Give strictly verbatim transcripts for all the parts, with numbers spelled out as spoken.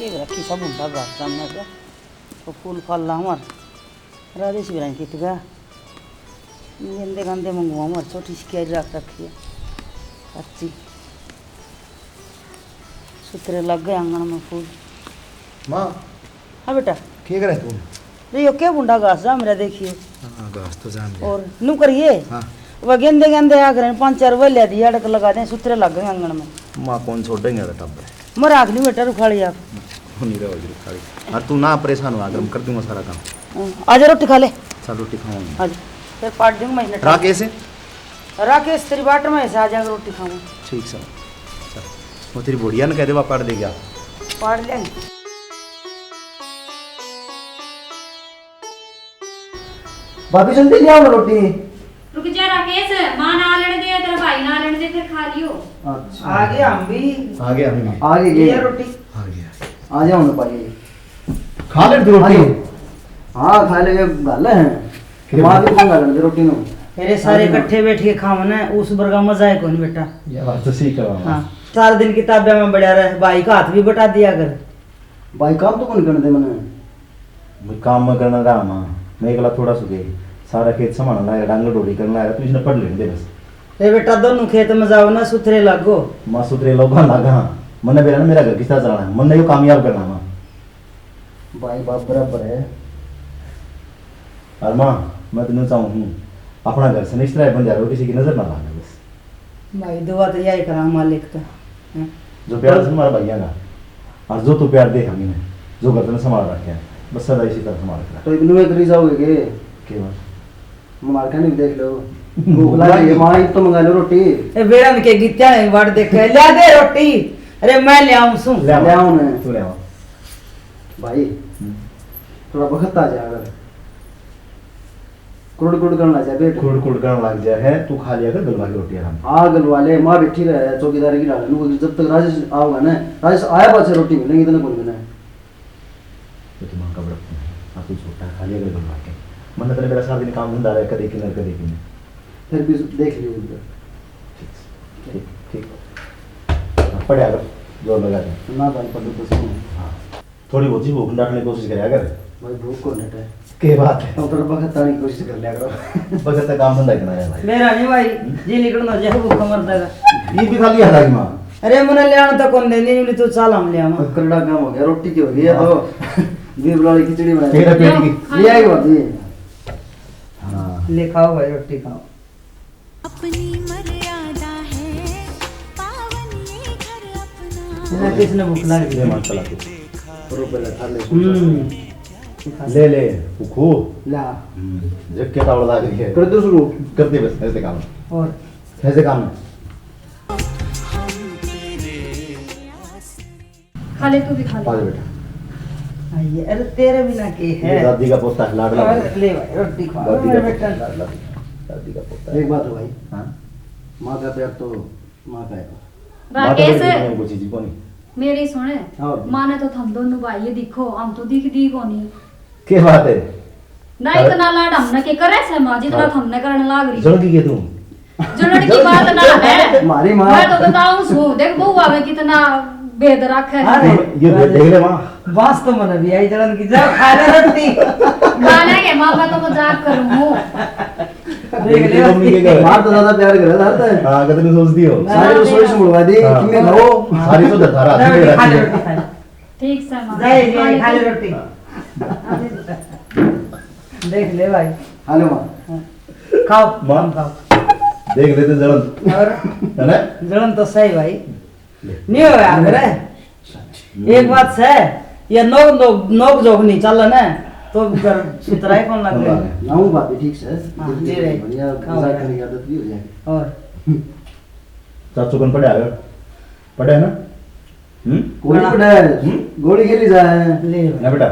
ये रखी सब उल्टा घर सामने से। तो फूल फाल ला हमार राधे शिवराय किट गया। गेंदे गांदे मंगवा हमार छोटी सी क्यारी रख रखी है। अच्छी सुथरे लग गए आंगन में फूल। माँ। हाँ बेटा। के करे तू? रे यो के बुंडा घास जा मेरा देखियो। हाँ, घास तो जाम गया। और नू करिए। हाँ। वह गेंदे गेंदे आ करे पाँच चार वल्या दी अड़क लगा दे, सुथरे लग गए आंगन में। माँ कौन छोड़ेंगे रे टब्बर? मर आख नहीं बेटा, रुखा लिया। नहीं रहो जी, रुखा लिया। और तू ना परेशान हो, आकर मैं कर दूंगा सारा काम। हाँ, आजा रोटी खा ले। चल रोटी खाऊंगा। आजा। फिर पाट दूंगा मैं इसने। राकेश? राकेश तेरी बाट में ऐसे आ जाएगा, रोटी खाऊंगा। ठीक सर। चल। वो तेरी बुढ़िया ने कह दे, वह पाट देगा। पाट लेंगे। भाभी जल्दी ले आओ ना रोटी। रुक जा राकेश, माँ ना लेने दे, तेरा भाई ना लेने दे, फिर खा लियो। अच्छा। आ गए हम भी। आ गए हम भी। आ गए, ये गए। रोटी। आ गया। आ जाओ ना भाई। खा ले तू रोटी। हाँ जी। हाँ, खा ले, ये गाले हैं। फिर माँ भी कौन गाले दे रोटी में? अरे सारे इकट्ठे बैठ के खाओ ना, उस बरगा मजा है कौन बेटा। ये बात तो सही कहा। हाँ, सारा दिन किताबें में बढ़िया रहे, भाई का हाथ भी बटा दिया कर। भाई काम तो कौन करने दे मने? मैं काम में करना रहा माँ, मैं एकला थोड़ा सुखे, सारा खेत संभालना है, डांगर डोरी करना है, तू इसने पढ़ लेने दे बस। ए बेटा, दोनों खेत में जाओ ना, सुथरे लागो। माँ सुथरे लोग लागा, मन्ने बेरा ना मेरा घर किस तरह चलाना है, मन्ने यो कामयाब करना माँ। भाई बाप बराबर है। और माँ, मैं तो न्यू चाहूँ हूँ, अपना घर से इस तरह बन जा रहा हो, किसी की नजर ना लागे बस। भाई, दुआ तो यही करा मालिक तो, हैं? जो प्यार से हमारे भाइयों का, और जो तू प्यार दे हमें, जो गर्दन संभाल रखे हैं, बस सदा इसी तरह संभाल रखना। तो इब्नू में करी जाओगे के? के बात? मार का नहीं देख लो। भूख लगी है, माँ, एक तो मंगा लो रोटी। ए, बेरन के गीत्या है, वाट देख के, "ल्या दे रोटी।" अरे, मैं ले आऊं सू। ले आओ। ले आओ ना। तू ले आओ। भाई, हम्म। थोड़ा वक्त आ जाएगा। कुड़ कुड़ करन लग जा पेट। कुड़ कुड़ करन लग जा है, तू खा लिया कर गलवा के रोटी आराम से। हाँ, गलवा ले, माँ बैठी रहे, चौकीदारी की डाल, नु जब तक राजेश आओगा ना, राजेश आया पाछे रोटी मिलेंगी, इतने कौन देना है? तो तू माँ का बड़प्पन है, अब तू छोटा है, खा लिया कर गलवा के। मन तो तेरे मेरा सारा दिन काम धंधा रहे, कदे किन्नर, कदे किन्नर। फिर भी देख लियो उधर। ठीक, ठीक, ठीक। हाँ, पढ़ा कर, जोर लगा के। ना भाई, पढ़ो तो सही है। हाँ। थोड़ी बहुत ही भूख डाटने की कोशिश करया कर। भाई, भूख को नटे। के बात है? तो थोड़ा बखत ताने की कोशिश कर लिया करो। बखत तक काम धंधा करना है भाई। मेरा नहीं भाई, हम्म? जी निकलना जैसे भूखा मर जाएगा। ये भी खाली हाथ आई माँ। अरे, मने ले आना तो कौन दे, नहीं, नहीं तो चाल हम ले आवा। अब करड़ा काम हो गया, रोटी की हो गई है तो। हाँ। बीबला वाली खिचड़ी बना तेरा पेट की। ले आई भाभी। हाँ। ले खाओ भाई, रोटी खाओ। अपनी मर्यादा है पावन ये घर अपना। इन्हें किसने भूख लग ले रही? मार चला के। रो पहले खा ले। हम्म। ले ले, वो खो। ला। हम्म, जग के तावड़ लाग रही है। कर दो शुरू। कर दे बस, ऐसे काम। और? ऐसे काम है। खा ले, तू भी खा ले। खा ले बेटा। आइए, अरे तेरे बिना के ये है? दादी का पोता है, लाडला और भाई। ले भाई, रोटी खा, दादी मेरा का बेटा। पोता, लाडला भाई। दादी का पोता है। एक बात है भाई। हाँ? माँ का प्यार तो माँ का है। माँ तो राकेश, बेटी को कुछ चीज को नहीं। मेरी सुने। हाँ। माँ ने तो थम दोनों भाई ये दिखो, हम तो दिख दी कोनी। के बात है? ना, अरे इतना लाड हमने के करे से माँ, जितना हाँ। थमने करने लाग रही। जल्दी के तू। जलन की बात ना है। मारी माँ। मैं तो बताऊं सू, देख बहू आवे कितना भेद रखे है। अरे, ये भेद देख ले माँ। बास तो मने भी आई जलन की, जा खा ले रोटी। खा लेंगे माँ, मैं तो मजाक करूँ हूँ। देख ले। मार तो ज्यादा प्यार करे था, हाँ, कतनी सोचती हो। ना, सारी रसोई संभलवा दी, हाँ। कितने खाओ। सारी तो धरता रहा, ना, ठीक है, खा ले ठीक है। रोटी, खा ले। ठीक से माँ। जय, जय, खा ले रोटी। देख ले भाई। हेलो माँ। हाँ। खाओ, माँ। तुम खाओ। देख लेते जलन। और? है ना? जलन तो सही भाई। ले। नहीं हो यार, करे। सच्ची। एक बात से, ये नोक, नोक, नोक जोक नहीं चल ना, तो घर सुथरा ही कौन लग रहा है? लाऊं भाभी, ठीक से। हाँ, ले रहे। बढ़िया, खाओ मजाक यार। करने की आदत भी हो जाएगी। और? चाचू कौन पढ़ा है? पढ़ा है ना? हम्म? गोली पड़ा है। हम्म? गोली खेली जा है। ले। ना बेटा,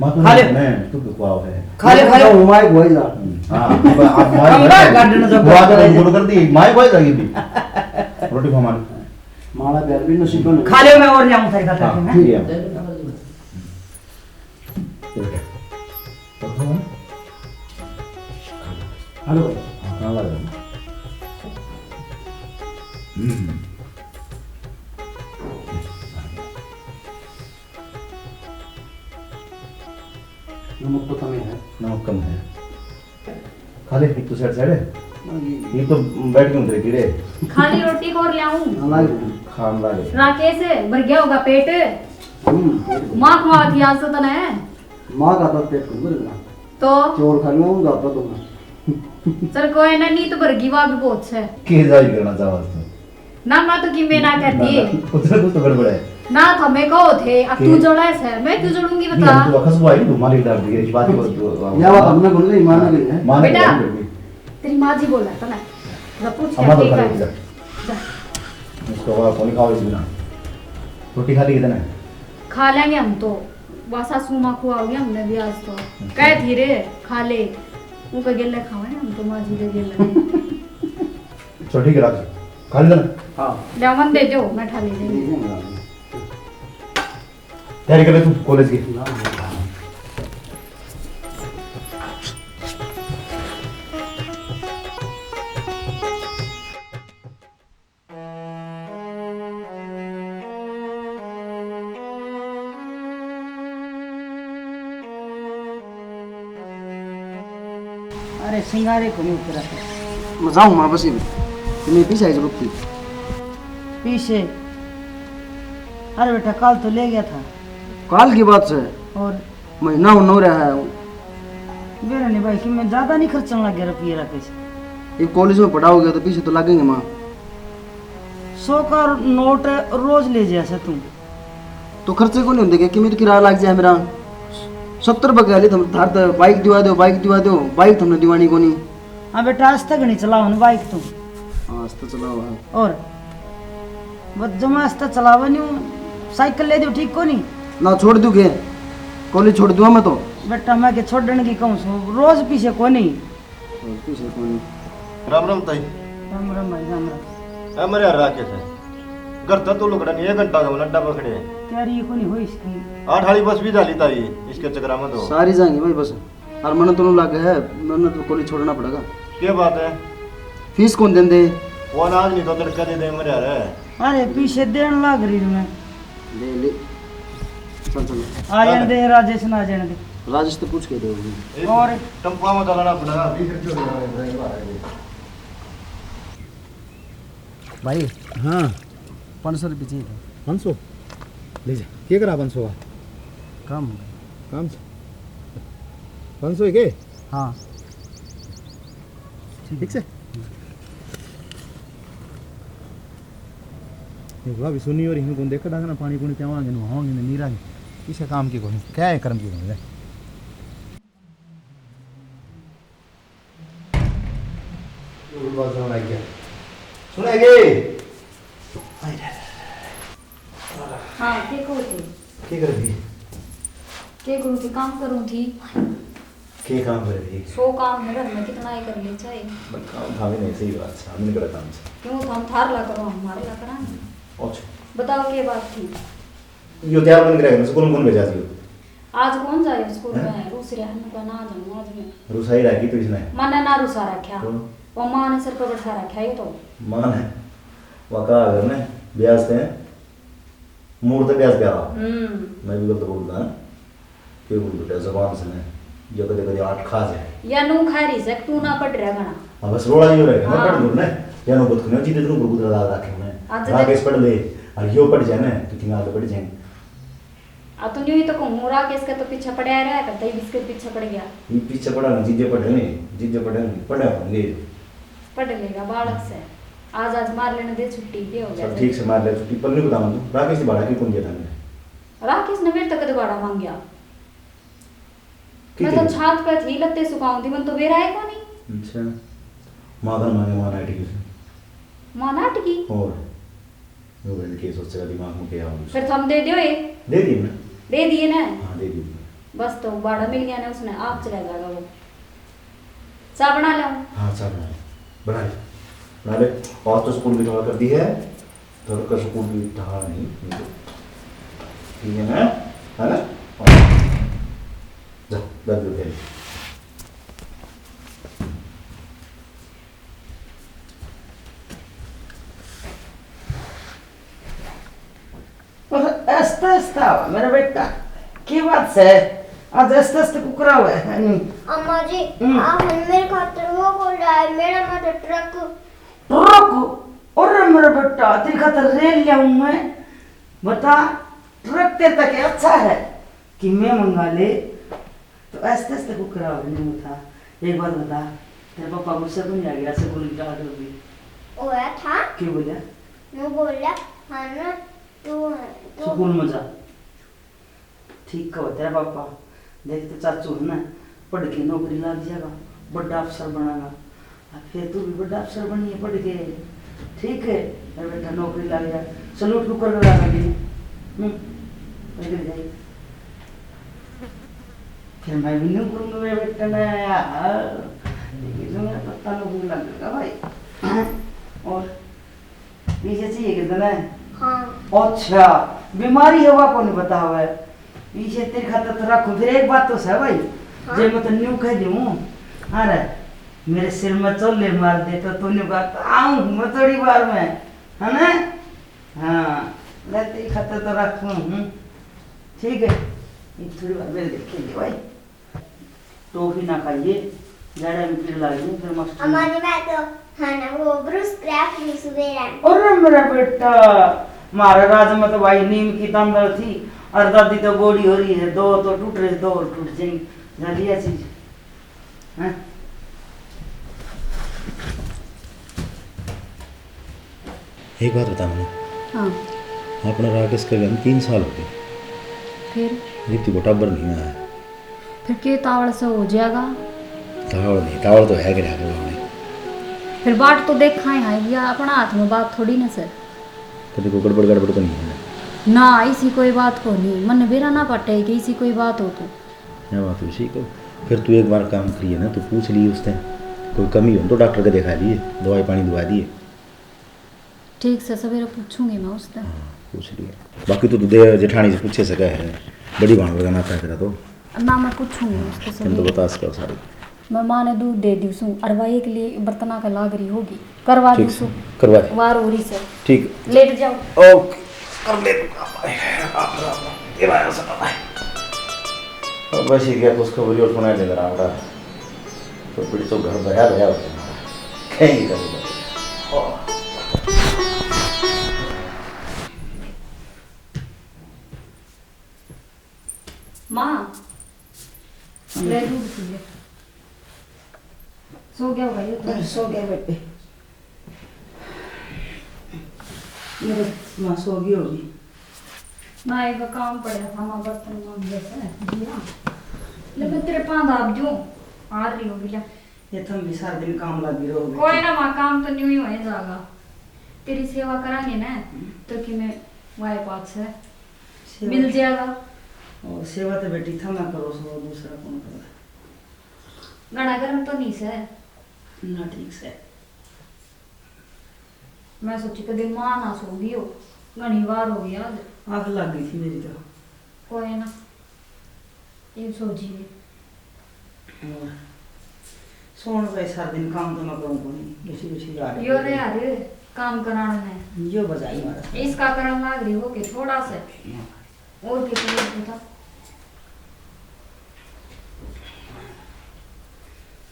माँ तू खा ले। नहीं, तू तो खुआओ है। खा ले, खा ले। तो माई खुआई जा। हम्म, हाँ, अब आप माई हम खुआई ना जा। गार्डन से खुआ के खुआ तुम दे। गुड़ कर दी, माई खुआई जाएगी भी। रोटी खा मार। माला प्यार भी नसीब बन। खा ले, मैं और जाऊँ थारी खातिर हाँ, में। ठीक है। ये बेटा। हेलो भाई। हाँ, हाँ, भाई। हम्म। नमक तो कम ही है। नमक कम है। खा ले, एक तो सेट सेट है। हाँ, ये ये तो बैठ के उतरे कीड़े। खाली रोटी खोर ले आऊं? हाँ, ला ले। खान ला ले। राकेश, भर गया होगा पेट। हम्म, पेट भर माँ खवा थी आज तो तने। माँ का तो पेट को भर गया। तो? चौल खा लूंगा, तो दूंगा। चल कोई ना, नी तो भर गई, वा भी बहुत है। के जाई करना चाहवा तू? ना, मैं तो किमे ना कहती। ना, ना, कुछ ना कुछ तो गड़बड़ है। ना, थमे कहो थे, अब के? तू जड़ा है, मैं क्यों जड़ूंगी, नहीं, बता? हम तो खुशबू आई, तू मालिक डाल दी, इस बात को तो, या बात हमने बोल रही, मानने के लिए। मानने के बेटा, लिए। तेरी माँ जी बोला था ना, मैं पूछ के अम्मा तो आके खा लेगी, जा। जा। इसको और कौन खाओ इस बिना? रोटी खा ली कितने? खा लेंगे हम तो, वा सासू माँ खुआओगे हमने भी आज तो। अच्छा। कह थी रे, खा ले, उनका गेले खावे हम तो, माँ जी के गेले। चल ठीक है, रख। खा ले ना। हाँ। लेमन दे दो, मैं ठा ले लेंगे। दे देंगे। तैयारी कर ले तू कॉलेज की। हाँ। अरे सिंगारे को नहीं उतरा। मैं जाऊँ माँ बस ही। तुम्हें पीछे आई जरूरत थी। पीछे? अरे बेटा, काल तो ले गया था। काल की बात है। और? महीना होने हो रहा है। बेरा नहीं भाई, कि मैं ज्यादा नहीं खर्चने लग गया रुपये राकेश। ये कॉलेज में पढ़ा हो गया तो पीछे तो लगेंगे माँ। सौ का नोट रोज ले जैसे तू। तो खर्चे को नहीं होंगे क्या? कि मेरे किराया लग जाए मेरा। सत्तर बकैली तुम धार तो बाइक दिवा दो, बाइक दिवा दो, बाइक तुमने दिवानी को नहीं। हाँ बेटा, आज तक नहीं चलाओ ना बाइक तू। आज तो चलाओ है। और? बस जमा आज तो चलावा नहीं हूँ। साइकिल ले दो, ठीक को नहीं? ना, छोड़ दूँ के? कॉलेज छोड़ दूँ मैं तो। बेटा, मैं के छोड़न की कहूँ सो, रोज पीछे को नहीं। रोज पीछे को नहीं। राम राम ताई। राम राम भाई, राम राम। ए, मेरे यार राकेश है। घर तक तो लुकड़ा नहीं, एक घंटा का अड्डा पकड़े। तैयारी को नहीं हो इसकी। आठ वाली बस भी डाली ताई, इसके चक्कर में तो। सारी जाएंगे भाई बस। और मने तो न्यू लागे है, मने तो कॉलेज छोड़ना पड़ेगा। क्या बात है? फीस कौन देंदे? वो अनाज नहीं तो तड़का दे दे मेरे यार। अरे पीछे देन लाग रही मैं। ले, ले। चल, चल। आ जाने दे, राजेश ना आ जाने दे। राजेश तो पूछ के दे। और? टम्पा में चलाना पड़ेगा, बीस रुपये हो जाएगा, इतना ही बात है। भाई, हाँ। पाँच सौ रुपये चाहिए था। पाँच सौ? ले जा। क्या करा पाँच सौ का? काम। काम से? पाँच सौ है के? हाँ। ठीक से? ये भाभी सुनी और इन्हें कौन देखा डांगना, पानी पुनी प्यावांगे, नहावांगे, नीरा। किसे काम की कोनी, क्या है कर्म की कोनी। उल्लू बात सुनाई क्या? सुनाई गई? हाँ, के कहो थी? के कर दी? के करूँ थी? काम करूँ थी। के काम कर दी? सौ काम है घर में, कितना ही कर ले चाहे। बस काम था भी नहीं, सही बात है, हम नहीं करे काम से। क्यों, हम थार ला करो, हमारे ला करा। हम्म, अच्छा। बताओ, के बात थी? यो तैयार बन के रह गया, स्कूल में कौन भेजा दियो? आज कौन जाए स्कूल हैं? में? रूस रहा है, मैं कहा, ना जाऊँ आज मैं। रुसाई रखी तो इसने? मने ना रुसा रखा। तो? वो माँ ने सर पर बैठा रखा ये तो। माँ ने? वो कहा घर में ब्याज थे, मूड तो ब्याज प्यारा। हम्म। मैं भी गलत बोलता है। क्यों बोल बेटा, जबान से ने, जो कदे कदे आठ खा जाए। या नू खा रही से, तू ना पढ़ रहा घना। हाँ, बस रोड़ा ही हो रहा है, मैं हाँ। पढ़ लूँ ना, या नू बुत खुने, जितने दिन ऊपर बुतरा डाल रखे हैं। आज राकेश पढ़ ले, और यो पढ़ जाए ना, तो तीन आगे बढ़ जाएंगे। आ तो न्यू ही तो कहूँ, राकेश का तो पीछे पड़ा रहा करता, इब इसके पीछे पड़ गया। ये पीछे पड़ा ना, जिद्दे पढ़े नहीं, जिद्दे पढ़े नहीं, पढ़े होंगे। पढ़ लेगा बालक से। आज, आज मार लेने दे छुट्टी, के हो गया चल तेरे? ठीक से मार ले छुट्टी, पर नहीं बताऊँ तू, राकेश की भाड़ा की कौन दिया था मैंने? राकेश ने मेरे तक दोबारा मांगया। मैं तो कितने? छात पे थी, लत्ते सुखाऊं थी, मन तो बेरा है कोनी। अच्छा। माँ का मांगे, माँ नाटकी से। माँ नाटकी? और? वो बहन के सोचेगा दिमाग में क्या हो। फिर तुम दे दियो ये? दे दिए ना। दे दिए ना? हाँ, दे दिए। बस तो बाड़ा मिल गया ना उसने, आप चला जाएगा वो। चाय बना ले। हाँ, चाय बना ले। बना ले। बना ले। आज तो स्कूल की ठा कर दी है। घर का स्कूल की ठा नहीं। ठीक है ना? है ना? हाँ। जा, जा, जा, जा। और ऐसा, ऐसा हुआ, मेरा बेटा, की बात से? आज आस्ते आस्ते कुकरा हुआ है, नहीं? अम्मा जी, हम्म। आप मेरे खातर वो बोल रहा है, मेरा मतलब ट्रक। ट्रक? अरे मेरा बेटा, तेरे खातर रेल ले आऊं मैं। बता, ट्रक तेरे तक अच्छा है कि मैं मंगा ले, तो आस्ते आस्ते कुकरा हुआ, नहीं था। एक बात बता, तेरे पापा गुस्से को नहीं आ गया, ऐसे गोली डाल दी? ओए था। क्यों बोला? मैं बोला, हाँ ना, तू, तू स्कूल में जा। ठीक कहो तेरा पापा, देख तो चाचू है ना, पढ़ के नौकरी लग जाएगा, बड़ा अफसर बनागा। अब फिर तू भी बड़ा अफसर बनिए पढ़ के, ठीक है? मेरा बेटा नौकरी लग जा, सलूट कुकर लगा देंगे। हम्म, पकड़ जाए। फिर मैं भी न्यू करूंगा मेरे बेटे ने, हाँ, लेकिन जो मेरा पत्ता नौकरी लग जाएगा भाई। और पीछे चाहिए कितना है? हाँ। अच्छा, बीमारी है, वा को नहीं बतावे। पीछे तेरे खातर तो रखूं। फिर एक बात तो है भाई, हाँ। जे मैं तो न्यू कह दूं, अरे, मेरे सिर में चोले मार दे, तो तू न्यू कहता, "आऊं मैं थोड़ी बार में," है ना? हाँ, ले, तेरे खातर तो रखूं हूँ, ठीक है? ये थोड़ी बार में देखेंगे भाई। टॉफी ना खाइए, जाड़ा में कीड़े लग जाए, फिर मास्टर। हमारी बात तो, हाँ ना, वो ब्रूस क्रैप नहीं सुबह रहा। अरे मेरा बेटा, हमारे राज में तो भाई नीम की तंदर थी, और दादी तो बूढ़ी हो रही है, दो तो टूट रहे, दो और टूट जाएंगे। जा लिया चीज, हैं? एक बात बता मने। हाँ। अपने राकेश के ब्याह में तीन साल हो गए। फिर? रितु को टाबर नहीं आया। फिर के तावड़ से हो जाएगा? तावड़ नहीं, तावड़ तो है कि नहीं अपने। फिर बाट तो देखा है, या अपना हाथ में बात थोड़ी ना सर। कभी कोई गड़बड़, गड़बड़ तो नहीं है ना? ना, इसी कोई बात को नहीं। मन बेरा ना पटे कि इसी कोई बात हो तो। या बात भी ठीक है। फिर तू एक बार काम करिए ना, तू पूछ लिए उससे, कोई कमी हो तो डॉक्टर के दिखा लिए, दवाई पानी दवा दिए। ठीक से, सवेरे पूछूंगी मैं उससे। हाँ, पूछ लिए। बाकी तू तो दे जेठानी से पूछे सके है, बड़ी भाण का नाता है तेरा तो। ना, मैं पूछूंगी उससे तुम तो सवेरे। बता सको सारे। मैं माँ ने दूध दे दी सूं, और वह एक लिए बर्तना का लाग रही होगी, करवा ठीक दी से, सूं। करवा दे। वार हो रही से। ठीक। लेट जाओ। ओके, कर ले तू काम। आए, राम, राम, राम। ये भाई, सुनो भाई। अब बस ये क्या खुशखबरी और सुनाई दे रहा था। तो फिर तो घर भरा भरा हो गया हमारा। कहीं का नहीं बचा। माँ, हम्म। ले दूध पी ले। सो गया होगा ये तो। सो गया बेटे। मेरे माँ सो गई होगी। ना, एक काम पड़ा था, माँ बर्तन मांज जैसे। जी हाँ। ले मैं तेरे पाँव दाब दूँ, आ रही होगी, ले। ये तुम भी सारा दिन काम लगी रहोगे। कोई ना माँ, काम तो न्यू ही होए जाएगा। तेरी सेवा करांगे ना, हम्म। तो कि मैं वाए पाछे सेवा मिल जाएगा। और सेवा तो बेटी था ना करो सो, दूसरा कौन करेगा? घणा गर्म तो नहीं से? ना, ठीक से। मैं सोची कदे माँ ना सो गई हो, घणी बार हो गई आज। आँख लग गई थी मेरी तो। कोई ना, ये सो जी। और सोन भाई सारा दिन काम तो मैं करूँ कोनी, बैठी बैठी गाड़ यो रे। अरे काम कराने में यो बजाई मारा। इसका करन लाग रही हो के थोड़ा सा। हाँ। और के करो बेटा?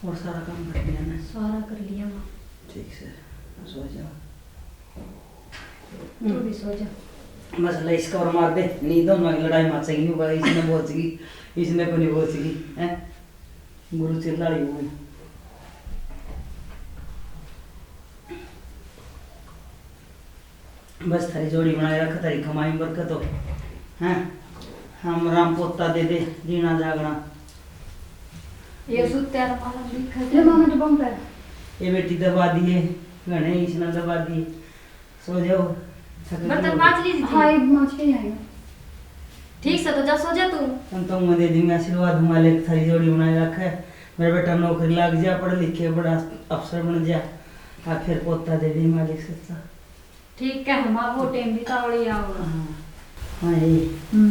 और सारा काम कर लिया ना? सारा कर लिया माँ। ठीक से, सो जाओ। तू भी सो जा। बस ले इसका और मार दे, नहीं दोनों की लड़ाई मचेगी, नहीं होगा, इसने बोचगी, इसने को नहीं बोचगी, हैं? गुरु चिल्ला रही हूँ। बस थारी जोड़ी बनाए रख, थारी कमाई में बरकत हो। हैं? हम राम पोता दे दे, जीना जागना। ये सुत्या रे माला लिखा ले मामा के बम पे। ये बेटी दबा दिए, घणे इसने दबा दिए। सो जाओ, थक गई बर्तन हो। मांज ली थी। हाँ, एक मांज के ही आई हूँ। ठीक से तो जा, सो जा तू। हम तो मुँह दे दी, मैं आशीर्वाद मालिक थारी जोड़ी बनाए रखे। मेरा बेटा नौकरी लाग जा, पढ़ लिख के बड़ा अफसर बन जा। आ फिर पोता दे दे मालिक सच्चा। ठीक है माँ, वो टाइम भी तावड़ी आओगा। हाँ, हाँ, ये हम्म।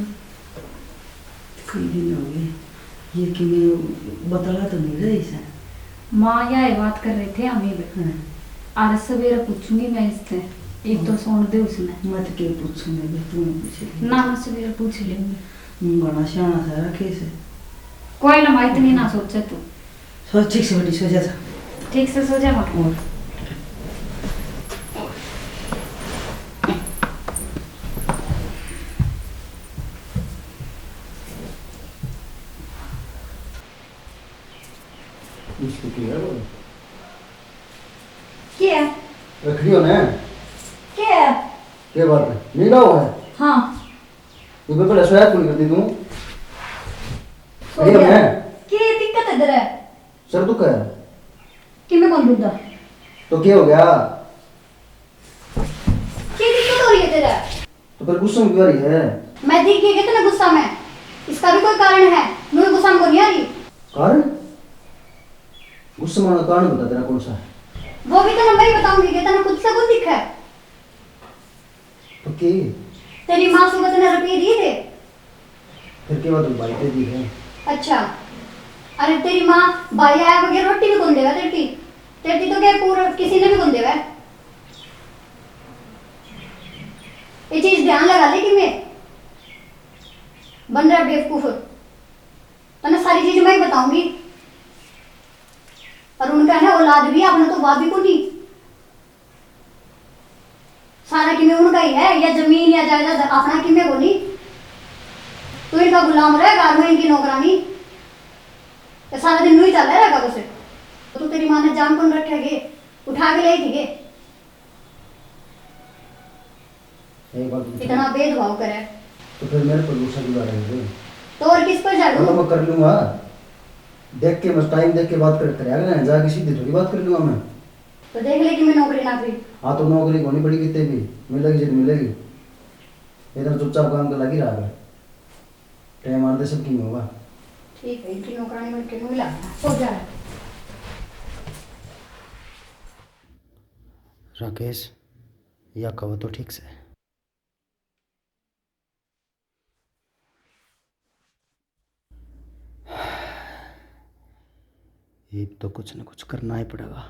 कई दिन हो गए, ये किने बतला तो नहीं रही से? माँ, यह बात कर रहे थे हम ही। हाँ। अरे सवेरे पूछूंगी मैं इससे, एक तो हाँ। सुन दे उसने। मत के पूछूंगी, तू पूछ ले। ना, मैं सवेरे पूछ लेंगे। हम्म, बड़ा सियाना सा रखे से। कोई ना माँ, इतनी ना सोचे तू। सो ठीक से बेटी, सो जा, जा। ठीक से सो जा माँ। और इसको क्या है वो? क्या है? रखड़ी हो ना? क्या है? क्या बात है? नीला हो है? हाँ। तू पे पहले सोया कौन करती तू? सो अरे गया। मैं? क्या दिक्कत है तेरे? सर दुख है। कि मैं कौन दुखदा? तो क्या हो गया? क्या दिक्कत हो रही है तेरे? तो फिर गुस्सा में क्यों आ रही है? मैं दिख गई कितने गुस्सा में? इसका भी कोई कारण है? मुझे गुस्सा में को नहीं आ रही। कारण? गुस्सा में आने का कारण बता, तेरा कौन सा है? वो भी तो मैं ही बताऊंगी कि तने खुद से कुछ दिखा है। तो के? तेरी माँ सुबह तने रुपये दिए थे। फिर के बात भाई दे दी है? अच्छा, अरे तेरी माँ भाई आया बगैर रोटी भी कौन देगा तेरी? तेरी तो क्या पूरा किसी ने भी कौन देगा? ये चीज ध्यान लगा ले कि मैं बन रहा बेवकूफ। तने सारी चीज मैं ही बताऊंगी। और उनका है ना औलाद भी, आपने तो वाह भी को नहीं। सारा किमे उनका ही है, या जमीन या जायदाद अपना किमे को नहीं। तू इनका गुलाम रहेगा और मैं इनकी नौकरानी। ये सारा दिन न्यू ही चल रहेगा बस। तो तेरी माँ ने जाम कौन रखेगी? उठा के ले थी के? एक बात पूछूं? इतना भेदभाव करे। तो फिर मेरे पर गुस्सा क्यों आ रही है? तो और किस पर झाड़ू? हाँ, तो मैं कर लूंगा। देख के, बस टाइम देख के बात कर, कर आएगा ना, जाके सीधी थोड़ी बात कर लूंगा मैं। तो देख ले कि मैं नौकरी ना करी। हाँ, तो नौकरी कोनी पड़ी कितने भी, मिलेगी जब मिलेगी। इधर चुपचाप काम कर लगी रहा कर। टाइम आने सब की होगा। ठीक है, इनकी नौकरानी बन के मुँह लगा, सो जा। राकेश, या कहो तो ठीक से। इब तो कुछ न कुछ करना ही पड़ेगा।